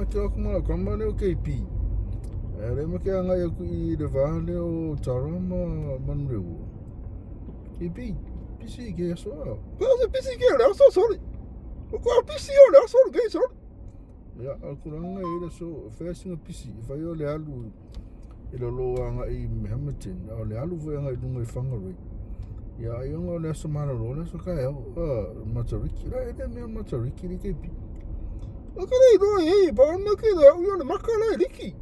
ma te aku ma kama leo KP. E le ma ke agai aku i le va leo Tara ma Manurewa. KP, pisi ke aso a. Ko se pisi ke le aso sorry. O ko pisi o le aso ke sorry. Ia, o tulaga e le aso, fai sina pisi, fai o le alu i lalo agai i Hamilton, a o le alu foi agai i luga i Whangarei. Ia, ai ona o le aso malolo, le aso taeao, Matariki, la e le mea Matariki le KP. O ka le iloa e e, pa me ke le au ia le maka la e liki.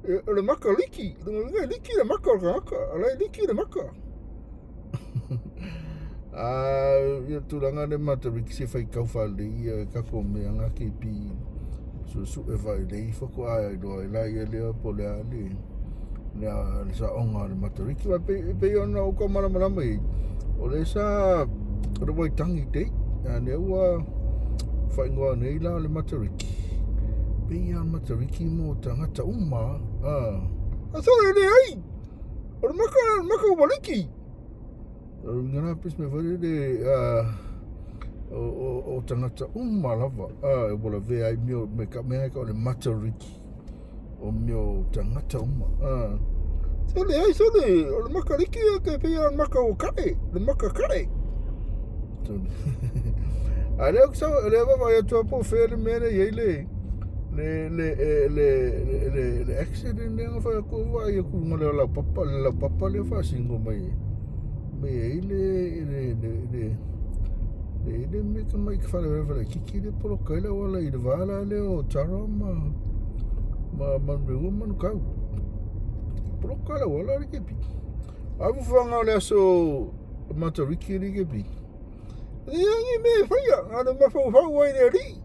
E, o le maka liki, le liki le maka o le tagata, la e liki le maka. A ia tulaga le Matariki se fai kau faalelei ia tatou mea na KP suesue faalelei faatoa iloa ai laia lea po o le a le saoga o le Matariki. Aua e pei ona ou taumalamalama i ai, o lea sa o le Waitangi Day, a lea ua faaigoa nei la o le Matariki. Pei lava o le Matariki mo tagata uma lava. A sole leai! O le maka, o le maka ua liki. O le uiga la pei se mea foi lele o tagata uma lava ua lavea ai mea me ka mea e tau o le Matariki. O mea o tagata uma. Se leai sole, o le Matariki e pei lava o le maka ua kae, le maka kae. A lea ou te sau, lea e vaavaai atu lava po o fea le mea lea e i ai le le le le le le accident lea na fai atu ai vaai atu i luga o le laupapa, le laupapa lea e faasino mai mai ai le le le le le le mea tamaiti faalavelave laitiiti lea e poloka ai le auala i le va la lea o Tara ma ma Manurewa ma Manukau. Poloka le auala le kepi. A fuafuaga o le aso Matariki le kepi. E leai ni mea e faia, na o le mafaufau ai i le alii.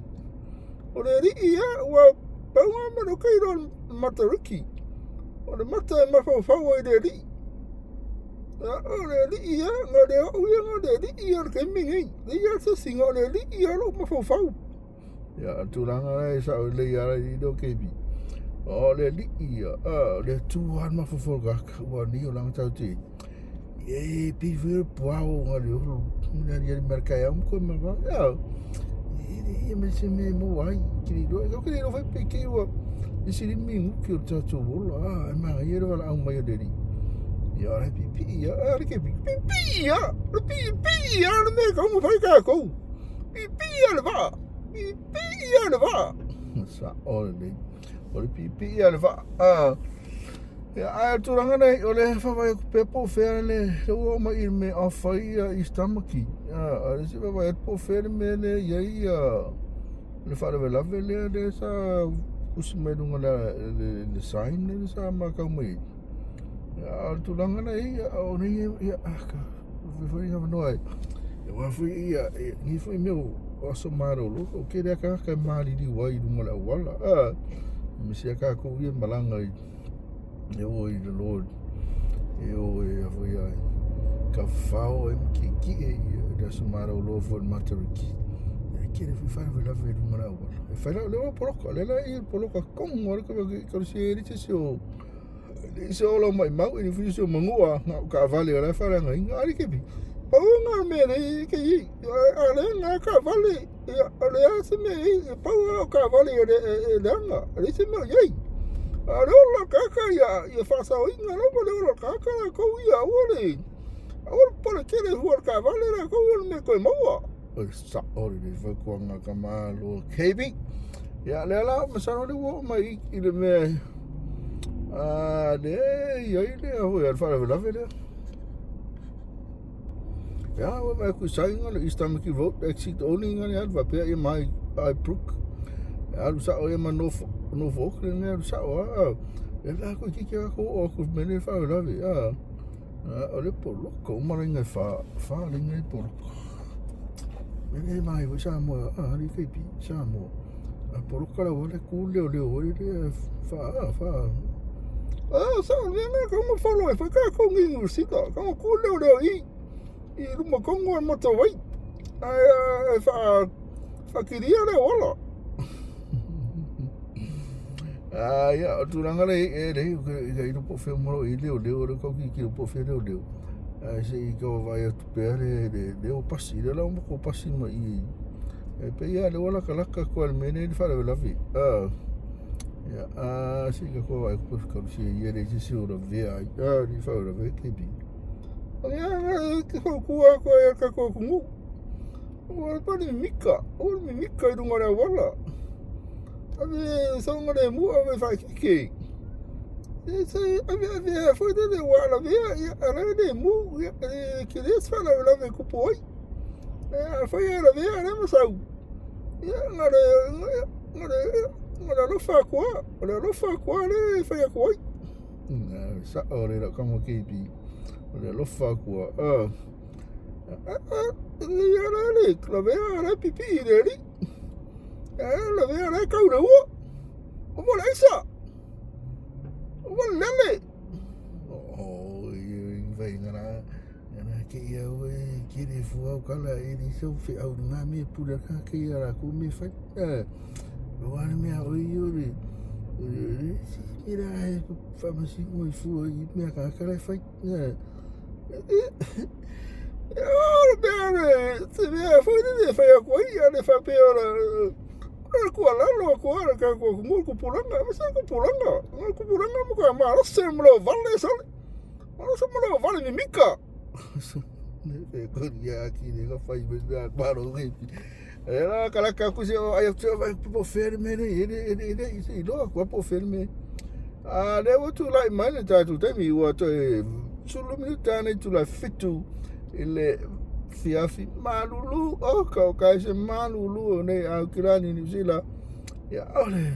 O le alii ia, ua pau lava ma le kai loa Matariki. O le mata e mafaufau ai i le alii. O le alii ia, na le au ia, na le alii ia o le taimi lenei. Leai lava se isi, na o le alii ia lou mafaufau. Ia, o le tulaga la e sao lelei lava i lou kepi. O le alii ia, o le Atua lava le mafaufau o le tagata, ua nei olaga tatou te i ai. E pei foi o le puao na le olo le aliali mai le taeao ma toe mava. E leai ma se mea e maua ai. Te le iloa, e te le iloa foi pe te i ua ese le minuti o le tatou ola. E manaia le valaau mai o le Alii. Ia, o la e piipii lava. A, le kepi, piipii lava, le piipii lava le mea e tatau ona fai tatou. Piipii lava le vaa, piipii lava le vaa. Sao lelei. O le piipii lava le vaa. Ia, ae o le tulaga lea, o le vaavaai atu pea po o fea le ua oo mai i le mea off ai ia East Tamaki. A o le isi vaavaai atu po o fea le mea lea e i ai ia le faalavelave lea lea sa tusi mai luga o le, le sign lea sa matau mai ai. A o le tulaga la e i ai, o nei ia, foi avanoa e aua foi ia nei foi mea o aso malolo o tele lava tagata e maliliu ai i luga o le auala aemaise lava tatou ia e malaga i e o i lalo e o e foi a tafafao ai ma tietie i le aso malolo foi o le Matariki. E tele foi faalavelave i luga o le auala. E fai la o lea ua poloka, lea la e poloka tonu lava le ka se le se o le se o lau maimau e le foi se o manua na o taavale o la e faaleagaina. A le kepi, pau lena o le mea lea e i ai. A lea na taavale, ia, o le a se mea e i ai, e pau lava o taavale e leaga, e leai se mea o i ai. A o le ola o le tagata ia, ia faasaoina lava le ola o le tagata latou ia, aua le, aua le popole tele i fua o le taavale latou ia o le mea e toe maua. O le sao lelei fautuaga a Tamaloa KB. Ia, lea la, masalo lea ua oo mai i le mea lea e i ai le, foi, le faalavelave lea. Ia, ua vaai atu i sign le East Tamaki Road exit only nga le alu faapea ia mai ai Brook. Alu sao ia ma North North Auckland le alu sao a. E la ko kiki a ko o ku mele fa la ve a. O le poloka uma laina e fa fa laina e poloka. Mele mai foi Samoa a le KP Samoa. A poloka la wale ku leo leo wale le fa fa. A sa o mea ka ma follow e fa ka ko ngi ngu sita ka ku leo leo i i luma kongo e motorway. Ae e fa whakiria le ola. A ia, o tulaga le e le i ka ilo po fea mo i leo leo le kau ki ki po fea leo leo. Ae se i ka vaai atu pea le le leo pasi le la mo ko pasi ma i. E pei lava o lea ua lakalaka atu lava i le mea lea e i ai le faalavelave. Ia, a se i tatou vaai atu po o se ia e leai se isi o lavea ai. A, le faalavelave ai KB. Ia, e te fautua atu ai i le tatou atunuu. Ua pa le mimika, ua le mimika i luga o le auala. Ave saogalemu, ave faaeteete. Se ave ave foi lele ua lavea, ia, a o la e lemu, ia, e tele se faalavelave e tupu ai. Afai e lavea lea ma sau, ia, na o le alofa atu lava, o le alofa atu lava lea e fai atu ai. Sao lelei lau tama KB, o le alofa atu lava. E lelei lava la le lavea a o la e pipii i le alii. Ae lavea o la e tau i le ua. Ua le aisa, ua le lele. Oi, faiga la. Ana ke ia ue ke le fua o kala e le sau fe au ngā me pule ka ke ia la ku me fai. Ua le mea o i o le si me la e whamasi mo i fua i mea ka kala e fai. O le mea le se mea foi le fai aku ai a le faapea o le tuualalo atu lava le tatou atunuu i tupulaga, aemaise lava tupulaga. O tupulaga e matua malosi ma lou vale sole. Malosi ma lou vale mimika. E la kalaka aku se o ai atu se vai po fea le mea nei ele ele ele se iloa atu po fea le mea. A lea ua tulai mai le tatou taimi ua toe 10 minute nei tulai 7 i le fiafi malulu o ka o kai se malulu o nei au kilani Niu Sila. Ia o le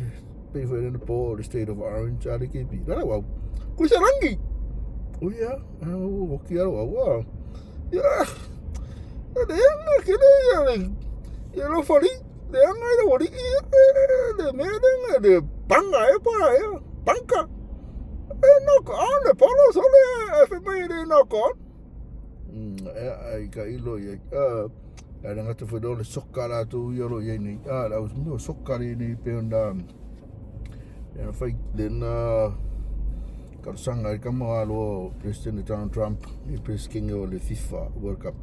pei foi lena po o le State of Orange a le KB. La au. Kuisa langi. O ia, au o ki au au. Ia, le anga ke le ia le ia lo fali, le anga i le wali le mea le anga le panga e pa e panka. E knock on le polo so le e fe mai le knock on. E ai ka ilo ia. A le gata foi le soka latou ia o lo o i ai nei. A le au mea o soka le nei pe ona e fai le na talosaga ai kama o aloa o President Donald Trump i President o le FIFA World Cup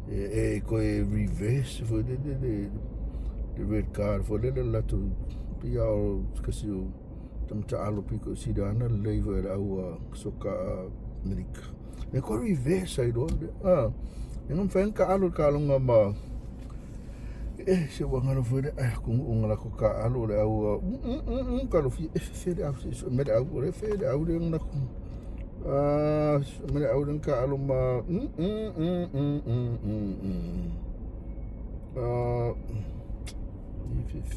e koe reverse foi le le le le red card foi le le latou pei a o se kasi o tamataalo pito sili ana lelei foi le au soka Amerika. E koe reverse ai loa le a e ngam whainga ka alo ka alonga ma e se ua ngalo foi le ai ku unga la ko ka alo le au ka lo fi e fe le au se me le au le fe le au le ngana ku a me le au le ka alo ma a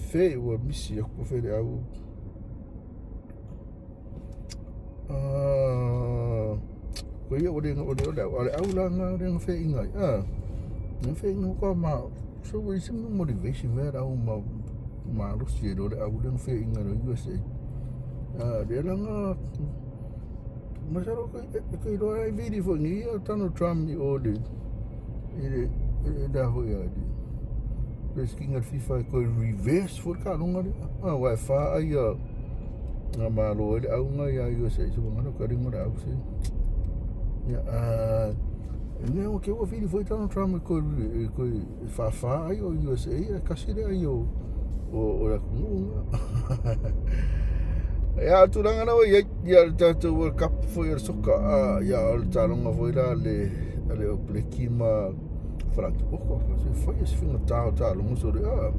fe ua misi aku fe le au Ko ia o le o le o le au, a le au la nga le nga whainga ai. Nga whainga ko ma so we se motivation me au ma ma lo si le au le nga whainga no USA. Le la nga masalo ko ko i roa ai vili fo ni o Donald Trump i o le i le i la ho ia le President of FIFA ko reverse fo ka longa le wa fa ai a nga malo e le au nga ia USA so nga ka ringo le au se ia a ne o ke o vili fo Donald Trump ko ko fa fa ai o USA e kasi le ai o o la kunga ia tulaga na ia ia le tatou World Cup foi o le soka ia o le taloga foi la le le o Blackie ma Frank o ko se foi se finga tao taloga so le o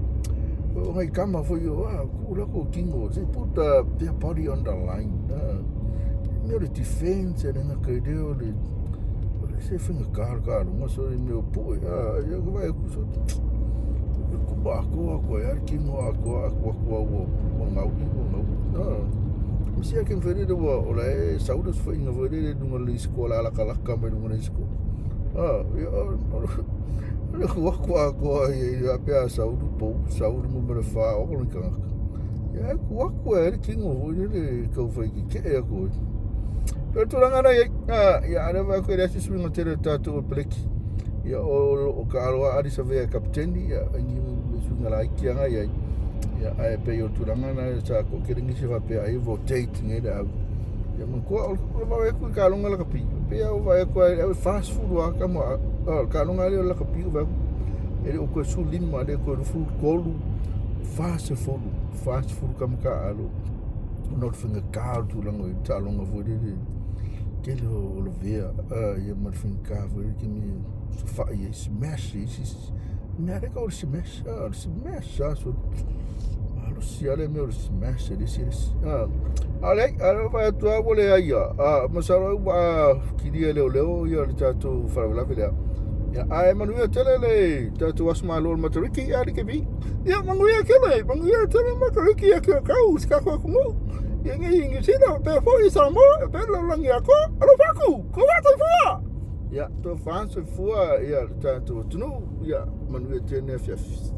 ngai kama foi o ku la ko kingo se put their body on the line me o le defense le nga kai le o le se finga ka ka longa so le me o pu ia ko vai ku so ku ba ko ko ia kingo a ko a ko ko o o ngau o ngau si a ken fere le wa o la e sauda se inga fere le lunga le isko la la kala ka me lunga le isko ia le ku ko a ko ia pe a saudu po saudu mo me fa o ko ka ia ku ku e le kingo fo le ka fai ki ke e ko pe tulaga na ia ia ale va ko le si swinga tele tatou o pleki ia o ka aloa ali sa vea kapteni ia ngi swinga la iki anga ia ia ai pe o tulaga na sa ko ke ngi se va pe ai rotate ngi le au ia mo ko o va ku ka longa la kapi pe au va ku ai fast food wa ka mo ka longa le la kapi va E le o toe 15, e le toe 23, 40, 40 tama taaalo ona o le faigata o le tulaga o i taaloga foi lele tele o lavea ia ma le faigata foi le taimi e sofai ai, smash e isi mea lea tau o le smash, o le smash lava sole malosi lava le mea o le smash e le isi e le isi. A leai, a o vaai atu lava ua leai a masalo ai ua kilia e leoleo ia le tatou faalavelave lea. Ia, ae manuia tele le tatou aso malo o le Matariki a LKB. Ia, manuia tele, manuia tele Matariki ia te kau i se tatou atunuu. Ia nei i Niu Sila, pea foi i Samoa, pea le lalolagi atoa. Alofa atu, tofa soifua! Ia, tofa soifua ia le tatou atunuu. Ia, manuia tele afiafi.